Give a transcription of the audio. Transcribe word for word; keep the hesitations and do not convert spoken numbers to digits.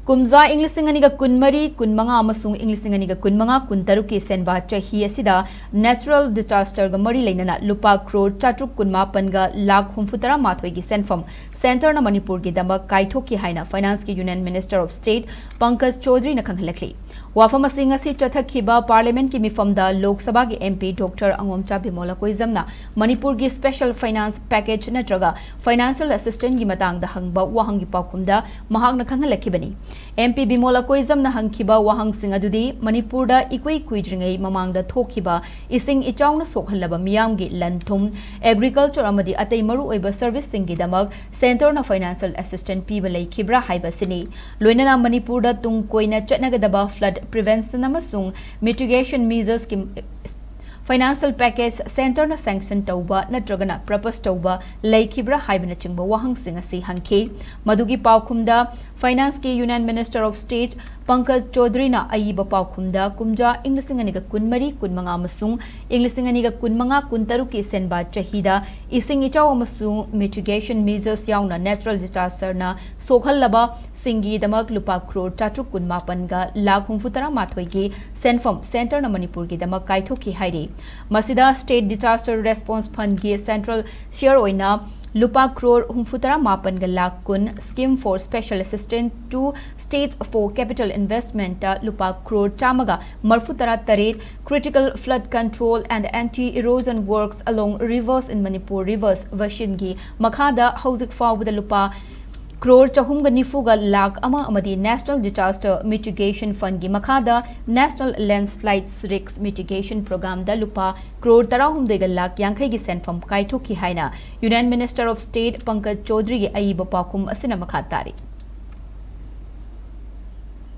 ꯀꯨꯝꯖꯥ ꯏꯪ ꯂꯤꯁꯤꯡ ꯑꯅꯤꯒ ꯀꯨꯟꯃꯔꯤ, ꯀꯨꯟꯃꯉꯥ ꯑꯃꯁꯨꯡ ꯏꯪ ꯂꯤꯁꯤꯡ ꯑꯅꯤꯒ ꯀꯨꯟꯃꯉꯥ, ꯀꯨꯟꯇꯔꯨꯛꯀꯤ ꯁꯦꯟꯕꯥ ꯆꯍꯤ ꯑꯁꯤꯗ natural disasterꯒ ꯃꯔꯤ ꯂꯩꯅꯅ ꯂꯨꯄꯥ ꯀ꯭ꯔꯣꯔ ꯆꯥꯇ꯭ꯔꯨꯛ ꯀꯨꯟꯃꯥꯄꯟꯒ ꯂꯥꯈ ꯍꯨꯝꯐꯨꯇꯔꯥ ꯃꯥꯊꯣꯏꯒꯤ ꯁꯦꯟꯐꯝ centreꯅ ꯃꯅꯤꯄꯨꯔꯒꯤꯗꯃꯛ ꯀꯥꯏꯊꯣꯛꯈꯤ ꯍꯥꯏꯅ Financeꯀꯤ Union Minister of State Pankaj ꯆꯧꯙꯔꯤꯅ ꯈꯪꯍꯜꯂꯛꯂꯤ꯫ ꯋꯥꯐꯝ ꯑꯁꯤ ꯉꯁꯤ ꯆꯠꯊꯈꯤꯕ Parliamentꯀꯤ ꯃꯤꯐꯝꯗ ꯂꯣꯛ ꯁꯚꯥꯒꯤ MP Doctor ꯑꯉꯣꯝꯆꯥ ꯕꯤꯃꯣꯂ ꯀꯣꯏꯖꯝꯅ ꯃꯅꯤꯄꯨꯔꯒꯤ special finance package ꯅꯠꯇ꯭ꯔꯒ financial assistance ꯀꯤ ꯃꯇꯥꯡꯗ ꯍꯪꯕ ꯋꯥꯍꯪꯒꯤ ꯄꯥꯎꯈꯨꯝꯗ ꯃꯍꯥꯛꯅ ꯈꯪꯍꯜꯂꯛꯈꯤꯕꯅꯤ꯫ MP ꯕꯤꯃꯣꯂ ꯀꯣꯏꯖꯝꯅ ꯍꯪꯈꯤꯕ ꯋꯥꯍꯪꯁꯤꯡ ꯑꯗꯨꯗꯤ ꯃꯅꯤꯄꯨꯔꯗ ꯏꯀꯨꯏ ꯀꯨꯏꯗ꯭ꯔꯤꯉꯩ ꯃꯃꯥꯡꯗ ꯊꯣꯛꯈꯤꯕ ꯏꯁꯤꯡ ꯏꯆꯥꯎꯅ ꯁꯣꯛꯍꯜꯂꯕ ꯃꯤꯌꯥꯝꯒꯤ ꯂꯟ ꯊꯨꯝ, agriculture ꯑꯃꯗꯤ ꯑꯇꯩ ꯃꯔꯨꯑꯣꯏꯕ serviceꯁꯤꯡꯒꯤꯗꯃꯛ centreꯅ financial assistance ꯄꯤꯕ ꯂꯩꯈꯤꯕ꯭ꯔꯥ ꯍꯥꯏꯕꯁꯤꯅꯤ꯫ ꯂꯣꯏꯅꯅ ꯃꯅꯤꯄꯨꯔꯗ ꯇꯨꯡ ꯀꯣꯏꯅ ꯆꯠꯅꯒꯗꯕ flood prevention ꯑꯃꯁꯨꯡ mitigation measuresꯀꯤ financial package centreꯅ sanction ꯇꯧꯕ ꯅꯠꯇ꯭ꯔꯒꯅ propose ꯇꯧꯕ ꯂꯩꯈꯤꯕ꯭ꯔꯥ ꯍꯥꯏꯕꯅꯆꯤꯡꯕ ꯋꯥꯍꯪꯁꯤꯡ ꯑꯁꯤ ꯍꯪꯈꯤ꯫ ꯃꯗꯨꯒꯤ ꯄꯥꯎꯈꯨꯝꯗ Financeꯀꯤ Union Minister of State Pankaj ꯆꯧꯙꯔꯤꯅ ꯑꯏꯕ ꯄꯥꯎꯈꯨꯝꯗ ꯀꯨꯝꯖꯥ ꯏꯪ ꯂꯤꯁꯤꯡ ꯑꯅꯤꯒ ꯀꯨꯟꯃꯔꯤ, ꯀꯨꯟꯃꯉꯥ ꯑꯃꯁꯨꯡ ꯏꯪ ꯂꯤꯁꯤꯡ ꯑꯅꯤꯒ ꯀꯨꯟꯃꯉꯥ, ꯀꯨꯟꯇꯔꯨꯛꯀꯤ ꯁꯦꯟꯕꯥ ꯆꯍꯤꯗ ꯏꯁꯤꯡ ꯏꯆꯥꯎ ꯑꯃꯁꯨꯡ mitigation measures ꯌꯥꯎꯅ natural disasterꯅ ꯁꯣꯛꯍꯜꯂꯕꯁꯤꯡꯒꯤꯗꯃꯛ ꯂꯨꯄꯥ ꯀ꯭ꯔꯣꯔ ꯆꯥꯇ꯭ꯔꯨꯛ ꯀꯨꯟꯃꯥꯄꯟꯒ ꯂꯥꯈ ꯍꯨꯝꯐꯨꯇꯔꯥ ꯃꯥꯊꯣꯏꯒꯤ ꯁꯦꯟꯐꯝ centreꯅ ꯃꯅꯤꯄꯨꯔꯒꯤꯗꯃꯛ ꯀꯥꯏꯊꯣꯛꯈꯤ ꯍꯥꯏꯔꯤ꯫ ꯃꯁꯤꯗ State Disaster Response Fundꯀꯤ central share ꯑꯣꯏꯅ ꯂꯨꯄꯥ ꯀ꯭ꯔꯣꯔ ꯍꯨꯝꯐꯨꯇꯔꯥ ꯃꯥꯄꯟꯒ ꯂꯥꯈ ꯀꯨꯟ, Scheme for Special Assistance to States for Capital Investmentꯇ ꯂꯨꯄꯥ ꯀ꯭ꯔꯣꯔ ꯆꯥꯝꯃꯒ ꯃꯔꯐꯨꯇꯔꯥ ꯇꯔꯦꯠ, Critical Flood Control and Anti-Erosion Works along Rivers in Manipur, Rivers Visionꯒꯤ ꯃꯈꯥꯗ ꯍꯧꯖꯤꯛ ꯐꯥꯎꯕꯗ ꯂꯨꯄꯥ ꯀ꯭ꯔꯣꯔ ꯆꯍꯨꯝꯒ ꯅꯤꯐꯨꯒ ꯂꯥꯈ ꯑꯃ ꯑꯃꯗꯤ National Disaster Mitigation Fundꯀꯤ ꯃꯈꯥꯗ National Landslide Risk Mitigation Programmeꯗ ꯂꯨꯄꯥ ꯀ꯭ꯔꯣꯔ ꯇꯔꯥꯍꯨꯝꯗꯣꯏꯒ ꯂꯥꯈ ꯌꯥꯡꯈꯩꯒꯤ ꯁꯦꯟꯐꯝ ꯀꯥꯏꯊꯣꯛꯈꯤ ꯍꯥꯏꯅ Union Minister of State Pankaj ꯆꯧꯙꯔꯤꯒꯤ ꯑꯏꯕ ꯄꯥꯎꯈꯨꯝ ꯑꯁꯤꯅ ꯃꯈꯥ ꯇꯥꯔꯤ꯫